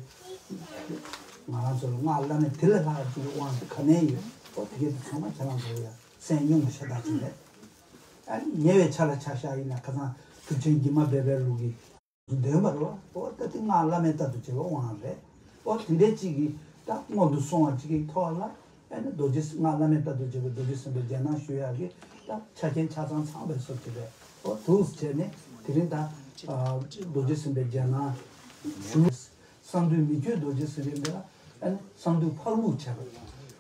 ང་རང་ཚོ་ལ་སྔགས་བླ་མེད་དེ་ལས་ལྷག་ཅིག་གི་དབང་དེ་ག་ནས་ཡོད། ཨོ་དེ་གས་དེ་ཚང་མ་ཁྱེད་རང་ཚོ་ལ་ཡ་གསན་མྱོང་བ་ཤ་སྟག་ཅིག་རེད། ཨ་ནི་ཉེ་བའི་ཆ་ལ་ཆ་བཞག་ཡིན་ན་ཁ་སང་གྲུབ་ཆེན་འཇིགས་མེད་སྦས་པའི་ལུགས་ཀྱི་འདོན་པ་རེད་བ། ཨོ་ད་དེ་སྔགས་བླ་མེད་ལྟར་དུ་བྱེད་པའི་དབང་རེད། ཨོ་དེ་འདྲའི་ཅིག་གིས་ད་སྔོན་དུ་སོང་བ་ཅིག་གི་ཐོག་ལ་ཨ་ནི་རྡོ་རྗེ་སྔགས་བླ་མེད་ལྟར་དུ་བྱེད་པའི་རྡོ་རྗེ་སེམས་དཔའི་རྗེས་གནང་ཞུ་ཡག་གི་ད་ཆ་རྐྱེན་ཆ་ཚང་ཚང་བའི་བཟོ་ཅིག་རེད། ཨོ་འདུག་སེ་བྱས་ནས་དེ་རིང་ད་རྡོ་རྗེ་སེམས་དཔའི་རྗེས་གནང་ཞུ། གསང་འདུས་མི་བསྐྱོད་རྡོ་རྗེ་ཟེར་བའི་འདི་ལ་ཨ་ནི་གསང་འདུས་འཕགས་ལུགས་བྱས་པ།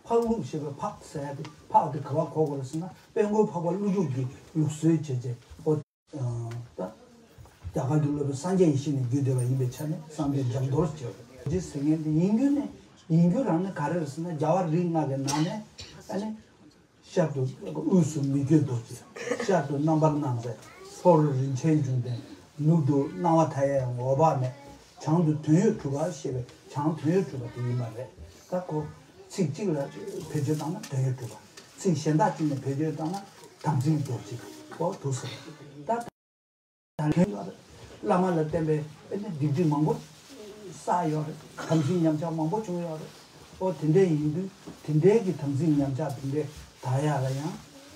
འཕགས་ལུགས་ཞེས་པའི་འཕགས་ཟེར་ཡ་དེ་འཕགས་དེ་ག་པར་གོ་དགོས་རེད་ཟེར་ན་དཔལ་མགོན་འཕགས་པ་ཀླུ་སྒྲུབ་ཀྱི་ལུགས་སྲོལ་བྱས་རྗེས་ཨོ། ད་རྒྱ་གར་གྱི་སློབ་དཔོན་སངས་རྒྱས་ཡེ་ཤེས་ནས་བརྒྱུད་བསྡད་པ་ཡིན་པའི་ཆ་ནས་གསང་འདུས་འཇམ་རྡོར་ཞེས་པ་ཅི་ཟེར་མཁན་དེ་ཡིན་རྒྱུ་ནི་ཡིན་རྒྱུ་རང་ནི་ག་རེ་རེད་ཟེར་ན་རྒྱལ་བ་རིགས་ལྔ་གི་ནང་ནས་ཨ་ནི་ཤར་དུ་དབུས་སུ་མི་བསྐྱོད་རྡོ་རྗེ། ཤར་དུ་རྣམ་པར་སྣང་མཛད། ལྷོ་རུ་རིན་ཆེན་འབྱུང་ལྡན། ནུབ་ཏུ་སྣང་བ་མཐའ་ཡས་འོད་དཔག་མེད། བྱང་དུ་དོན་ཡོད་གྲུབ་པ་ཞེས་པའི་བྱང་དོན་ཡོད་གྲུབ་པ་དེ་ཡིན་པ་རེད། ད་ཁོ་ཚིག་གཅིག་ལ་བེད་སྤྱོད་བཏང་ན་དོན་ཡོད་གྲུབ་པ། ཚིག་གཞན་དག་ཅིག་ནས་བེད་སྤྱོད་བཏང་ན་དམ་ཚིག་རྡོ་རྗེ། ཨོ་འདུག་སེ། ད་ད་ལན་ཡོད་རེད། བླ་མ་ལ་བརྟེན་པའི་ཨེ་ནི་སྡིག་སྒྲིབ་མང་པོ་བསགས་ཡོད་རེད། དམ་ཚིག་ཉམས་ཆག་མང་པོ་བྱུང་ཡོད་རེད། ཨོ་དེ་འདྲ་ཡིན་དུས་དེ་འདྲའི་གི་དམ་ཚིག་ཉམས་ཆག་དེ་འདྲའི་དག་ཡག་ལ་ཡང་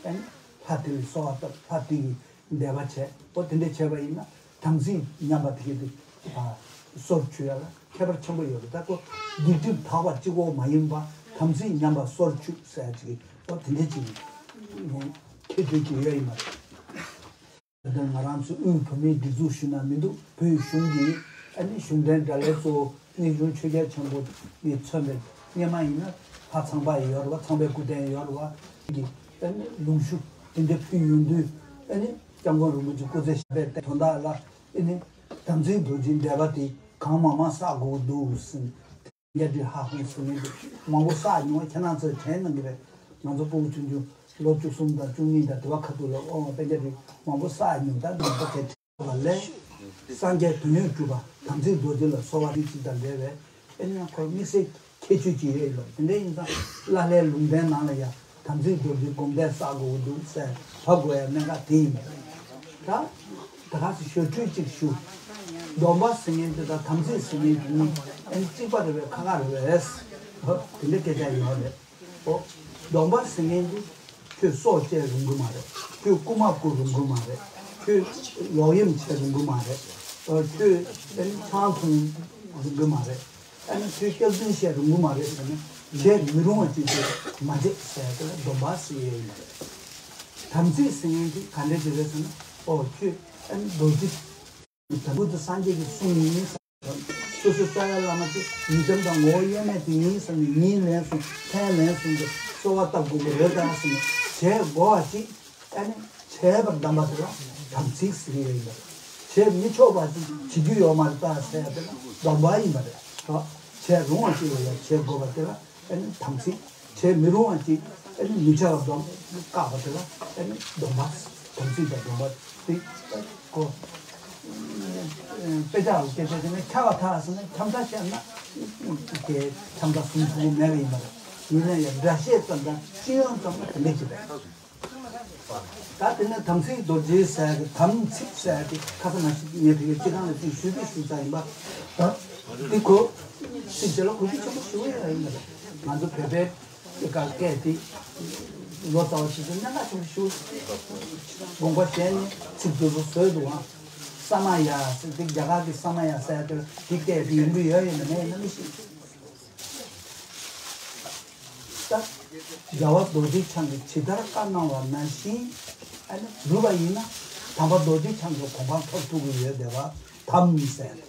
ཨེ་ནི་ལྷ་དེ་ལ་གསོལ་བ་བཏབ། ལྷ་དེ་གི་འདས་པ་བྱས། ཨོ་དེ་འདྲ་བྱས་པ་ཡིན་ན་དམ་ཚིག་ཉམས་པ་དེ་གི་དེ་ཨ་སོར་ཆུད་ཡག་ལ་ཁྱད་པར་ཆེན་པོ་ཡོད་རེད། ད་ཁོ་སྡིག་སྒྲིབ་དག་པ་གཅིག་པོ་མ་ཡིན་པ་དམ་ཚིག་ཉམས་པ་སོར་ཆུད་ཟེར་ཡག་ཅིག་གི་ཨོ་དེ་འདྲ་ཅིག་ཁྱད་ཆོས་ཅིག་ཡོད་ཡིན་མ་རེད། ད་ལྟ་ང་རང་ཚོའི་དབུས་བོད་མིའི་སྒྲིག་འཛུགས་ཞུས་ན་མི་འདུག་བོད་གཞུང་གི་ཨ་ནི་གཞུང་འབྲེལ་དགྲ་ལྷའི་གཙོ་བོ་གནས་ཆུང་ཆོས་རྒྱལ་ཆེན་པོ་ནས་མཚོན་པའི་སྔོན་མ་ཡིན་ན་ལྷ་ཚངས་པ་ཡོད་རེད་བ། ཚངས་པའི་སྐུ་རྟེན་ཡོད་རེད་བ། གི་ཨ་ནི་ལུང་ཞུ་དེ་འདྲ་ཕུལ་ཡོང་དུས་ཨ་ནི་སྐྱབས་མགོན་རིན་པོ་ཆེ་སྐུ་ཚེ་ཞབས་པད་བརྟན་དོན་དག་ལ་ཨ་ནི་དམ་ཚིག་རྡོ་རྗེའི་འདས་པ་དེ་གང་མང་མང་བསགས་དགོས་འདུག་ཟེར། གཉའ་ཁྲི་ཧ་ཧོང་ཟེར་མཁན་དེ་མང་པོ་བསགས་མྱོང་བ་ཁྱེད་རང་ཚོས་དྲན་གནང་གི་རེད། ང་ཚོ་སྤུ་གུ་ཆུང་ཆུང་ ལོ་བཅུ་གསུམ་དང་བཅུ་གཉིས་དང་དེ་བ་ཁ་ཐུག་ལ་དབང་བ་དཔེ་ཆ་རིགས་མང་པོ་བསགས་མྱོང་། ད་ནང་པ་དེ་བྲལ་བ་ལས་སངས་རྒྱས་དོན་ཡོད་གྲུབ་པ་དམ་ཚིག་རྡོ་རྗེ་ལ་གསོལ་བ་རིགས་གཅིག་དང་འབྲེལ་བའི་ཨེ་ནི་ཁོ་དམིགས་བསལ་ཁྱད་ཆོས་ཅིག་ཡོད་ལ། དེ་འདྲ་ཡིན་ཙང་བླ་ལྷའི་ལུང་བསྟན་ནང་ལ་ཡང་དམ་ཚིག་རྡོ་རྗེ་སྒོམ་བཟླས་བསགས་དགོས་ཀྱི་འདུག་ཟེར་བབ་དགོས་ཡ་གནད་འགག་དེ་ཡིན་པ་རེད། ད་ད་ག་སེ་ཞུ་འཕྲོས་གཅིག་ཞུ། སྡོམ་པ་ཟེར་མཁན་དེ་དང་དམ་ཚིག་ཟེར་མཁན་དེ་གཉིས་ཨེ་ནི་གཅིག་པ་རེད་པས། ཁ་ཁ་རེད་པས། ཧོ། དེ་འདྲ་སྐད་ཆ་ཡོད་རེད། ཨོ། སྡོམ་པ་ཟེར་མཁན་དེ་ཁྱོད་སྲོག་བཅད་རུང་གི་མ་རེད། ཁྱོད་རྐུ་མ་རྐུ་རུང་གི་མ་རེད། ཁྱོད་ལོག་གཡེམ་བྱེད་རུང་གི་མ་རེད། ཨོ། ཁྱོད་ཨེ་ནི་ཆང་འཐུང་རུང་གི་མ་རེད། ཨེ་ནི་ཁྱོད་སྐྱག་རྫུན་བཤད་རུང་གི་མ་རེད་ཟེར་ནས་བྱེད་མི་རུང་བ་ཅིག་དེ་མ་བྱེད་ཟེར་ཡ་དེ་ལ་སྡོམ་པ་ཟེར་ཡ་ཡིན་པ་རེད། དམ་ཚིག་ཟེར་མཁན་དེ་ག་འདྲ་ཅིག་རེད་ཟེར་ན། ཨོ། ཁྱོད་ཨེ་ནི་རྡོ་རྗེ་དང་པོ་དེ་སངས་རྒྱས་ཀྱི་གསུང་ཡིན། སོ་སོའི་རྩ་བའི་བླ་མ་དེ་ཡི་དམ་དང་ངོ་བོ་དབྱེར་མེད་དེ་ཡིན་ཟེར་ནས་ཉིན་ལན་གསུམ་མཚན་ལན་གསུམ་དུ་གསོལ་བ་བཏབ་དགོས་ཀྱི་རེད་ད་ཟེར་ནས་བྱེད་དགོས་པ་ཅིག་ཨ་ནི་བྱས་པར་གདམས་པ་དེ་ལ་དམ་ཚིག་ཟེར་གྱི་ཡོད་ཡིན་པ་རེད། བྱེད་མི་ཆོག་པ་ཅིག་བྱེད་རྒྱུ་ཡོད་མ་རེད་ད་ཟེར་ཡ་དེ་ལ་སྡོམ་པ་ཡིན་པ་རེད། བྱེད་རུང་བ་ཅིག་ལ་ཡང་བྱེད་དགོས་པ་དེ་ལ་ཨ་ནི་དམ་ཚིག་བྱེད་མི་རུང་བ་ཅིག་ཨ་ནི་མི་བྱ་བ་སྡོམ་བཀག་པ་དེ་ལ་ཨ་ནི་སྡོམ་པ། དམ་ཚིག་དང་སྡོམ་པ་དེ་གོ། དཔེ་ཆ་ལ་སྐད་ཆ་དེ་ནི་ཁྱབ་པ་ཐག་ཟེར་ན་ཁྱབ་མཐའ་བཤད་ན་དེ་ཁྱབ་མཐའ་གསུམ་གསུམ་མེད་པ་ཡིན་པ་རེད། ཡིན་ན་ཡང་སྒྲ་བཤད་ཙམ་དང་སྤྱི་ཡོངས་ཙམ་ལ་དེ་འདྲ་ཅིག་རེད། ད་དེ་ནས་དམ་ཚིག་རྡོ་རྗེ་ཟེར་གི་དམ་ཚིག་ཟེར་གི་ཁ་ས་མ་ཞིག་ངས་དེ་གའི་སྤྱི་བཏང་ལ་ཅིག་ཞུས་པའི་ཞུ་ས་ཡིན་པ། ད་འདི་གོ་ཚིག་དེ་ལ་གོ་རྒྱུ་ཆེན་པོ་ཞེ་པོ་ཡོད་ཡིན་པ་རེད། ང་ཚོ་བོད་པའི་སྐད་དེ་ལོ་ཙཱ་བ་ཞིག་ཏུ་གནད་འགག་ཆེན་པོ་ཞུ། དགོངས་པ་བཞེས་ནས་ཚིག་དེ་ཚོ་བཟོས་འདུག་ཨང་། ས་མ་ཡ་ཟེར་དེ་རྒྱ་གར་གྱི་ས་མ་ཡ་ཟེར་དེ་དེ་སྐད་དེ་ཡིན་པ་ཡོད་ཡིན་ན་མེད་ཡིན་ན་མི་ཤེས། ད་རྒྱལ་བ་རྡོ་རྗེ་འཆང་གིས་ཇི་ལྟར་བཀའ་གནང་བ་ནང་བཞིན་ཨ་ནི་བསྒྲུབས་པ་ཡིན་ན་དམ་པ་རྡོ་རྗེ་འཆང་གི་གོ་འཕང་ཐོབ་ཐུབ་ཀྱི་ཡོད་བསྡད་པ་དམ་ཟེར།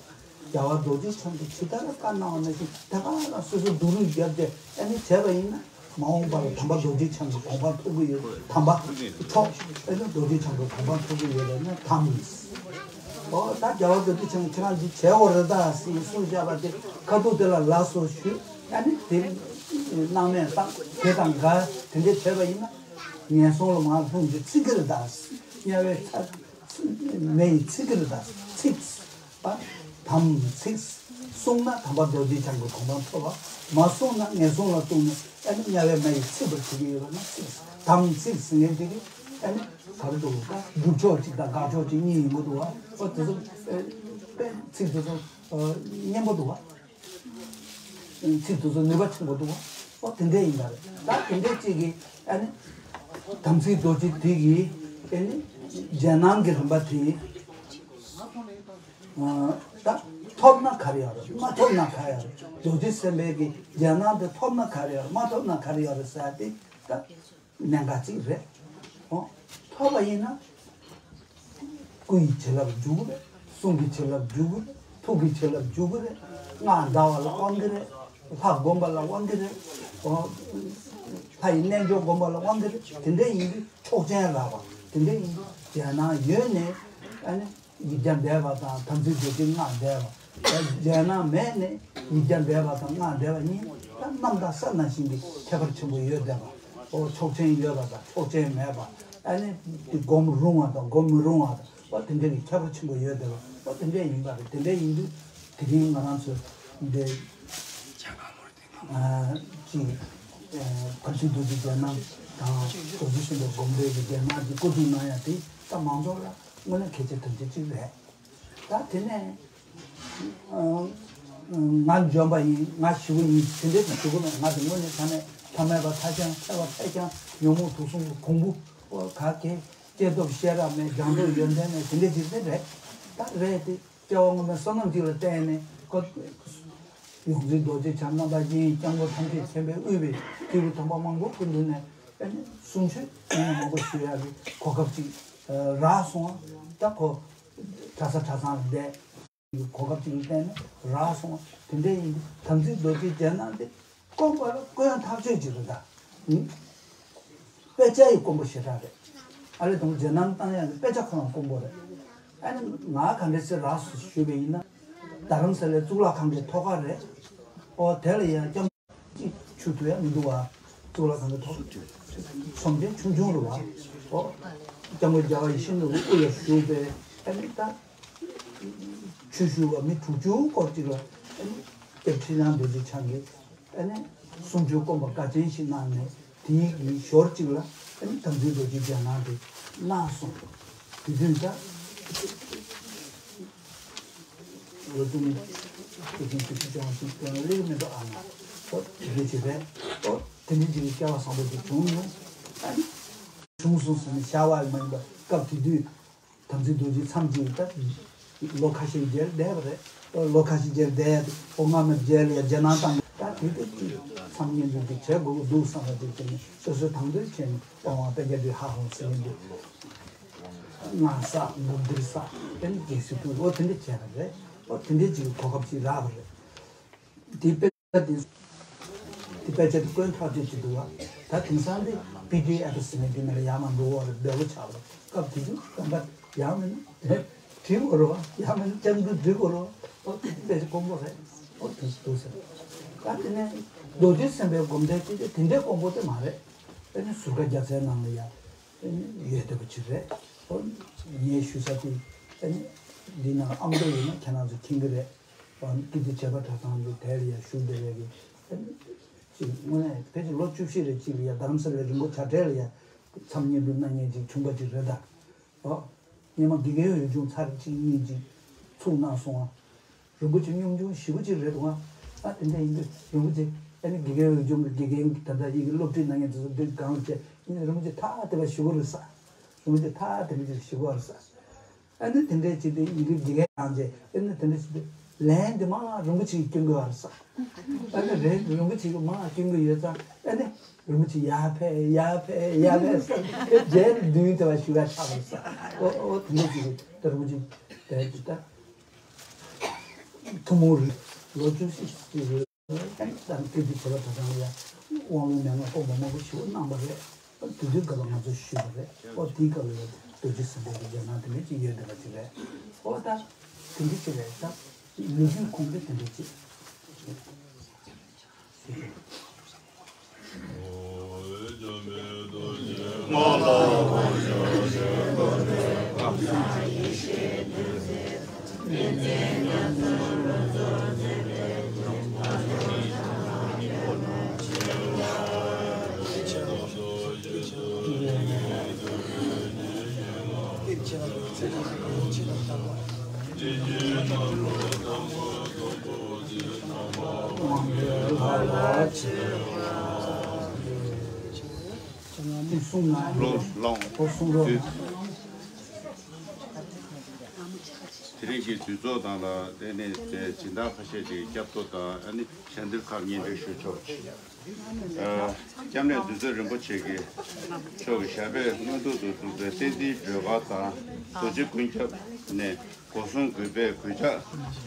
རྒྱལ་བ་རྡོ་རྗེ་འཆང་གིས་ཇི་ལྟར་བཀའ་གནང་བ་ནང་བཞིན་དེ་ག་ལ་སོ་སོ་སྡུག་རུས་བརྒྱབ་སྟེ་ཨ་ནི་བྱས་པ་ཡིན་ན་མ་འོངས་པ་ལ་དམ་པ་རྡོ་རྗེ་འཆང་གི་གོ་འཕང་ཐོབ་ཀྱི་ཡོད། དམ་པ་མཆོག་ཨ་ནི་རྡོ་རྗེ་འཆང་གི་གོ་འཕང་ཐོབ་ཀྱི་ཡོད་ལབ་ན་དམ་ཡིན། ཨོ་ད་རྒྱལ་བ་རྡོ་རྗེ་འཆང་ཁྱེད་རང་གིས་བྱས་འོ་རེད་ད་ཟེར་གསུངས་བཞག་པ་དེ་ཁ་ཐུག་དེ་ལ་ལགས་སོ་ཞུས། ཨ་ནི་དེ་སྣང་མེད་བཏང་དེ་དང་འགལ་དེ་འདྲ་བྱས་པ་ཡིན་ན་ངན་སོང་ལ་མར་ལྷུང་རྒྱུ་ཚིག་གི་རེད་ད། དམྱལ་བའི་ཚ་མེ་ཡིས་ཚིག་གི་རེད་ད་ཚིག་པ། དམ་ཚིག་གསུངས་ན་དམ་པ་རྡོ་རྗེ་འཆང་གི་གོ་འཕང་ཐོབ་པ། མ་གསུངས་ན་ངན་སོང་ལ་ལྟུང་ནས་ཨ་ནི་དམྱལ་བའི་མེ་ཡིས་ཚིག་པར་བྱེད་ཀྱི་ཡོད་པ་ན་ཚིག་དམ་ཚིག་ཟེར་མཁན་དེ་གི་ཨ་ནི་ག་རེ་འདུག་ད་སྒྲུབ་ཕྱོགས་གཅིག་དང་དགག་ཕྱོགས་གཅིག་གཉིས་ཡིན་པ་འདུག་བ། ཨོ་དེ་ཚོ་དཔེ་ཚིག་དེ་ཚོ་སྙན་པོ་འདུག་བ། ཚིག་དེ་ཚོ་ནུས་པ་ཆེན་པོ་འདུག་བ། ཨོ་དེ་འདྲས་ཡིན་པ་རེད། ད་དེ་འདྲས་གཅིག་གི་ཨ་ནི་དམ་ཚིག་རྡོ་རྗེ་དེ་གི་ཨ་ནི་རྒྱན་སྣང་གི་རིམ་པ་དེ། ད་ཐོབ་ན་ག་རེ་ཡོད་རེད། མ་ཐོབ་ན་ག་རེ་ཡོད་རེད། རྡོ་རྗེ་སེམས་དཔའི་གི་རྒྱན་སྣང་དེ་ཐོབ་ན་ག་རེ་ཡོད་རེད། མ་ཐོབ་ན་ག་རེ་ཡོད་རེད་ཟེར་ཏེ་ད་གནད་འགག་ཅིག་རེད། ཨོ། ཐོབ་པ་ཡིན་ན་སྐུ་ཡི་བྱིན་རླབས་འཇུག་གི་རེད། གསུང་གི་བྱིན་རླབས་འཇུག་གི་རེད། ཐུགས་ཀྱི་བྱིན་རླབས་འཇུག་གི་རེད། སྔགས་བཟླ་བ་ལ་དབང་གི་རེད། ལྷ་བསྒོམ་པ་ལ་དབང་གི་རེད། ཨོ། ལྷ་ཡི་རྣལ་འབྱོར་བསྒོམ་པ་ལ་དབང་གི་རེད། དེ་འདྲ་ཡིན་དུས་ཆོག་མཆན་རག་པ་དེ་འདྲ་ཡིན་དུས་རྒྱན་སྣང་ཡོད་ནས་ཨ་ནི། ཡིག་བརྒྱ་བཟླས་པ་དང་དམ་ཚིག་རྡོ་རྗེ་སྔགས་བཟླས་པ། རྒྱན་སྣང་མེད་ནས་ཡིག་བརྒྱ་བཟླས་པ་དང་སྔགས་བཟླས་པ་གཉིས་ད་གནམ་དང་ས་ནང་བཞིན་གྱི་ཁྱད་པར་ཆེན་པོ་ཡོད་བསྡད་པ། ཨོ་ཆོག་མཆན་ཡོད་པ་དང་ཆོག་མཆན་མེད་པ། ཨ་ནི་དེ་སྒོམ་རུང་བ་དང་སྒོམ་མི་རུང་བ་དང་ཨོ་དེ་འདྲ་གི་ཁྱད་པར་ཆེན་པོ་ཡོད་བསྡད་པ། ཨོ་དེ་འདྲ་ཡིན་པ་རེད། དེ་འདྲ་ཡིན་དུས་དེ་རིང་ང་རང་ཚོ་འདི་ཅིག་དམ་ཚིག་རྡོ་རྗེ་རྒྱན་སྣང་དང་རྡོ་རྗེ་སེམས་དཔའི་སྒོམ་བཟླས་ཀྱི་རྒྱན་སྣང་གི་བཀོད་སྒྲིག་གནང་ཡ་དེ་ད་མང་ཚོགས་ལ་དངོས་གནས་གལ་ཆེ་དོན་ཆེ་གཅིག་རེད། ད་དེ་ནས་ང་འཇོན་པ་ཡིན། ང་ཞི་བ་ཡིན། དེ་འདྲའི་ཞུ་གི་མེད། ང་དེ་དངོས་གནས་དྲང་གནས་ཐ་མལ་པ་ཐ་ཤལ་ཐལ་བ་ཐལ་རྐྱང་ཉོན་མོངས་དུག་གསུམ་གྱི་གོང་བུ་ག་གེ་སྐྱེས་སྟོབས་ཤེས་རབ་མེད། སྦྱངས་སྟོབས་ཡོན་ཏན་མེད། དེ་འདྲའི་འཇིག་རྟེན་རེད། ད་རེད་དེ་སྐྱེ་བ་སྔོན་མའི་བསོད་ནམས་གཅིག་ལ་བརྟེན་ནས་ཁོ་ཡོངས་འཛིན་རྡོ་རྗེ་འཆང་རྣམ་པ་བཞི་ཡི་སྐྱབས་མགོན་ཐམས་ཅད་མཁྱེན་པས་དབུས་པའི་སྐྱེས་བུ་དམ་པ་མང་པོ་སྐུ་མདུན་ནས་ཨ་ནི་གསུང་ཆོས་ཨ་ནི་མང་པོ་ཞུ་ཡག་གི་གོ་སྐབས་ཅིག་རག་སོང་། ད་ཁོ་གྲྭ་ས་གྲྭ་ཚང་ལ་བསྡད། གོ་སྐབས་ཅིག་ལ་བརྟེན་ནས་རག་སོང་། དེ་འདྲ་ཡིན་དུས་དམ་ཚིག་རྡོ་རྗེ་རྒྱན་སྣང་དེ་དཀོན་པ་ལ་དཀོན་ཐག་ཆོད་ཅིག་རེད་ད། ཨུ། དཔེ་ཆ་ཡི་དཀོན་པོ་ཞེ་དྲག་རེད། ཨ་ལས་དང་རྒྱན་སྣང་བཏང་ཡག་གི་དཔེ་ཆ་ཁོ་རང་དཀོན་པོ་རེད། ཨ་ནི་ང་ག་འདྲ་སེ་རག་སོང་ཞུས་པ་ཡིན་ན། རྡ་རམ་ས་ལའི་གཙུག་ལག་ཁང་གི་ཐོག་ཁ་རེད། ཨོ་དེ་ལ་ཡང་སྐྱབས་ཅིག་ཆུ་ཐུབ་ཡ་མི་འདུག་བ། གཙུག་ལག་ཁང་གི་ཐོག་ཚོམས་ཆེན་ཆུང་ཆུང་རུ་བ། ཨོ། སྐྱབས་མགོན་རྒྱལ་བ་ཡིད་བཞིན་ནོར་བུ་དབུ་ལ་བཞུགས་པའི་ཨ་ནི་ད་ཆོས་ཞུ་བ་མི་དྲུག་ཅུ་སྐོར་ཅིག་ལ་ཨ་ནི་སྐྱབས་ཁྲི་བླ་རྡོ་རྗེ་འཆང་གིས་ཨ་ནི་གསུང་ཆོས་སྐོམ་པ་དགའ་ཅན་ཞིག་གནང་ནས། དེའི་གི་ཞོར་གཅིག་ལ་ཨ་ནི་དམ་ཚིག་རྡོ་རྗེ་རྒྱ་ནག་དེ་གནང་སོང་། དེ་དུས་ད། ལོ་ཏུང་སྐུ་ཆེན་བཅུ་བཞི་ཅང་ཞིག་ཀྱང་ལེགས་མི་འདུག་ཨ་མ། ཨོ་དེ་འདྲ་བྱས་པས། ཨོ་དེ་འདྲ་ཅིག་གི་སྐལ་བ་བཟང་པོ་ཅིག་བྱུང་མྱོང་། ཨ་ནི་བྱུང་སོང་ཟེར་ནས་བྱ་བ་མ་ཡིན་པ་སྐབས་དེ་དུས་དམ་ཚིག་རྡོ་རྗེ་མཚམས་ཅིག་ད་ལོ་ཁ་ཤས་མཇལ་བསྡད་པ་རེད། ཨོ་ལོ་ཁ་ཤས་མཇལ་བསྡད། ཨོ་སྔ་མ་མཇལ་ཡ་རྒྱ་ནག་བཏང་ད་དེ་དུས་ཅིག་མཚམས་བསྙེན་སྒྲུབ་ཅིག་བྱེད་དགོས་ཀྱི་འདུག་བསམ་པ་ཅིག་བྱས་ནས་སོ་སོའི་དང་དོད་བྱས་ནས་དབང་བ་པད་རྒྱ་འབྲི་ཧ་ཧོ་ཟེར་ནས་འདུག་སྔགས་བསགས་འབུམ་ཏིར་བསགས་དཔེར་ན་རྒྱལ་སྲིད་ཕུལ་འོ་དེ་འདྲ་བྱས་པ་རེད། འོ་དེ་འདྲ་ཅིག་གི་གོ་སྐབས་ཅིག་རག་པ་རེད། དེ་དཔེ་ཆ་དེ་དེ་དཔེ་ཆ་དེ་དཀོན་ཐག་ཆོད་ཅིག་འདུག་བ། ད་དེང་སང་དེ་པི་ཌི་ཨེཕ་ཟེར་ནས་དེ་ནང་ལ་ཡར་མར་འགྲོ་བ་རེད། འབེལ་པོ་ཆགས་པ་རེད། སྐབས་དེ་དུས་གང་ལྟར་ཡང་མིན་ན་བྲིས་དགོས་རེད་བ། ཡང་མིན་ན་སྐྱབས་འགྲོ་འབྲི་དགོས་རེད་བ། འོ་དེ་དཔེ་ཆ་དཀོན་པོ་རེད། འོ་དེ་འདུག་ཟེར། ད་དེ་ནས་རྡོ་རྗེ་སེམས་དཔའི་སྒོམ་བཟླས་དེ་དེ་འདྲའི་དཀོན་པོ་དེ་མ་རེད། དེ་ནས་ཟུར་ཁ་རྒྱལ་མཚན་ནང་ལ་ཡ། ཡོད་བསྡད་པ་ཅིག་རེད། ཨོ། ངས་ཞུ་ས་དེ་ཨ་ནི་འདི་ནང་ཨ་མདོ་ཡིན་ན་ཁྱེད་རང་ཚོ་མཁྱེན་གྱི་རེད། ཨ་ནི་ཀིརྟི་བྱེས་པ་གྲྭ་ཚང་གི་དེ་ལ་ཡང་ཞུགས་བསྡད་པའི་གི་ཨ་ནི་ཅིག་དངོས་གནས་ཕལ་ཆེར་ལོ་བཅུ་བཞི་རེ་ཅིག་ལ་ཡང་རྡ་རམ་ས་ལའི་རིན་པོ་ཆེ་གྲལ་ལ་ཡང་མཚམས་བསྙེན་སྒྲུབ་གནང་མཁན་ཅིག་བྱུང་པ་ཅིག་རེད་ད། ཨོ། སྔོན་མ་དགེ་རྒན་འོས་སྦྱོང་ཚར་གཅིག་གཉིས་ཅིག་ཚུགས་གནང་སོང་ཨ། རིན་པོ་ཆེ་སྙོམས་ཆུང་ཞེ་པོ་ཅིག་རེད་འདུག་ཨ། ཨ་དེ་འདྲ་ཡིན་དུས་རིན་པོ་ཆེ་ཨ་ནི་དགེ་རྒན་འོས་སྦྱོང་གི་དགེ་རྒན་ད་ལྟ་ཡི་གེ་སློབ་ཁྲིད་གནང་མཁན་དེ་ཚོ་འདི་སྒང་ལ་བྱས་ཨ་ནི་རིན་པོ་ཆེ་ཐ་དད་པ་ཞེ་པོ་རེད་ས། རིན་པོ་ཆེ་ཐ་དད་པ་ཅིག་ཞེ་པོ་རེད་ས། ཨ་ནི་དེ་འདྲའི་ཅིག་དེ་ཡི་གེ་དགེ་རྒན་གནང་བྱས་ཨ་ནི་དེ་འདྲ་ཞིག་དེ་ལན་དེ་མ་རིན་པོ་ཆེ་གིས་སྐྱོན་གྱི་ཡོད་རེད་ས། ཨ་ནི་རེད་རིན་པོ་ཆེ་གིས་མ་སྐྱོན་གྱི་ཡོད་ཙང་ཨ་ནི་རིན་པོ་ཆེ་ཡར་ཕེབས་ཡར་ཕེབས་ཡར་ཕེབས་ས་རྗེས་མདུན་དེ་བ་ཞུ་བ་ཆགས་པ་རེད་ས། ཨོ་ཨོ་དེ་འདྲ་ཅིག་དེ་རིན་པོ་ཆེ་དེ་ཅིག་ད། ཐུན་མོང་རེད། ལོ་བཅུ་བཞི་ཅིག་རེད། ཨ་ནི་ད་ཀིརྟི་བྱེས་པ་གྲྭ་ཚང་ལ་ཡང་དབང་ལུང་མན་ངག་སྐོང་བ་མང་པོ་ཞིག་གནང་བ་རེད། དེ་དུས་སྐབས་ལ་ང་ཚོ་ཞུས་པ་རེད། ཨོ་དེའི་སྐབས་ལ་རྡོ་རྗེ་སེམས་དཔའི་གི་རྒྱ་ནག་དེ་འདྲ་ཅིག་ཡོད་བསྡད་པ་ཅིག་རེད། ཨོ་ད་དེ་འདྲ་ཅིག་རེད་ད། ལོ་རྒྱུས་ཁུངས་དེ་དེ་འདྲ་ཅིག་ལོ་ལོངས། དེ་རིང་གི་དུས་ཚོགས་དང་ལ་དེ་ནས་དེ་སྦྱིན་བདག་ཁ་ཤས་ཀྱི་སྐྱབས་ཐོ་དང་ཨ་ནི་ཞལ་འདེབས་ཁག་སྙན་སྒྲོན་ཞུ་ཆོག་ཨ། སྐྱབས་གནས་བདུད་རྩི་རིན་པོ་ཆེ་གི་མཆོག་གི་ཞབས་པད་མངོན་མཐོ་དུ་གྲུབ་པའི་བསྟན་འཛིན་སྒྲོལ་དཀར་དང་རྡོ་རྗེ་ཀུན་ཁྱབ་ནས་སྒོ་གསུམ་གུས་པས་གུས་ཕྱག་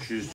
ཞུས།